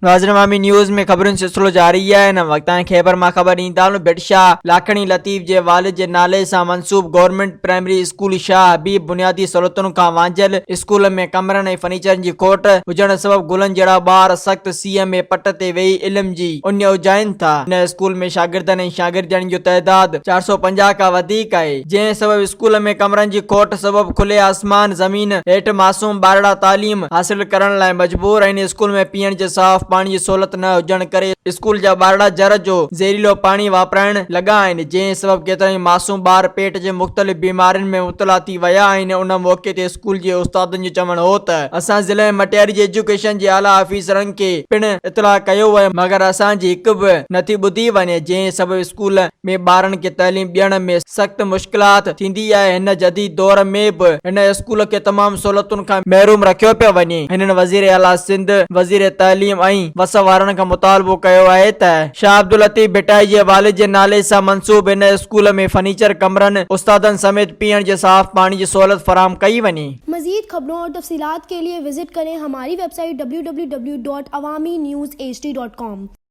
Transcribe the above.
ناظرين عوامي نيوز ۾ خبرن جو سلسلو جاري آهي هن وقت تائين خيبر مان خبر ڏيندا هلون ڀٽ شاهه لاکڻي لطيف جي والد جي نالي سان منسوب government primary school Shah Habib بنيادي سهولتن کان وانجهيل اسڪول ۾ ڪمرن ۽ فرنيچرن جي کوٽ هجڻ سبب گلن جهڙا ٻار سخت سيء ۾ پٽ تي ويهي علم جي اڃ اجهائين ٿا هن اسڪول ۾ شاگردن ۽ شاگردياڻين جو تعداد 450 کان وڌيڪ آهي جنهن سبب اسڪول ۾ ڪمرن جي کوٽ سبب کلي آسمان زمين هيٺ معصوم ٻارڙا تعليم حاصل ڪرڻ لاء مجبور آهن اسڪول ۾ پيئڻ جي صاف پاڻي جي سهولت نه هجڻ ڪري اسڪول جا ٻارڙا جر جو زهريلو پاڻي واپرائڻ لڳا آهن جنهن سبب ڪيترائي معصوم ٻار پيٽ جي مختلف بيمارين ۾ مبتلا ٿي ويا آهن ان موقعي تي اسڪول جي استادن جو چوڻ هو ته اسان ضلعي مٽياري جي ايجوڪيشن جي اعليٰ آفيسرن کي پڻ اطلاع ڪيو ويو مگر اسان جي هڪ به نٿي ٻڌي وڃي جنهن سبب اسڪول ۾ ٻارن کي تعليم ڏيڻ ۾ سخت مشڪلات ٿيندي آهي هن جديد دور ۾ به هن اسڪول کي تمام سهولتن کان محروم رکيو پيو وڃي هنن وزير اعليٰ سنڌ وزير تعليم ۽ وس وارن کان مطالبو ڪيو آهي ته شاهه عبداللطيف ڀٽائي جي والد جي نالي سان منسوب هن اسڪول ۾ فرنيچر ڪمرن استادن سميت پيئڻ جي صاف پاڻي جي سهولت فراهم ڪئي وڃي. مزيد خبرون اور تفصيلات کے لئے وزٽ ڪرين ھماري web site www.awamiNewsHD.com.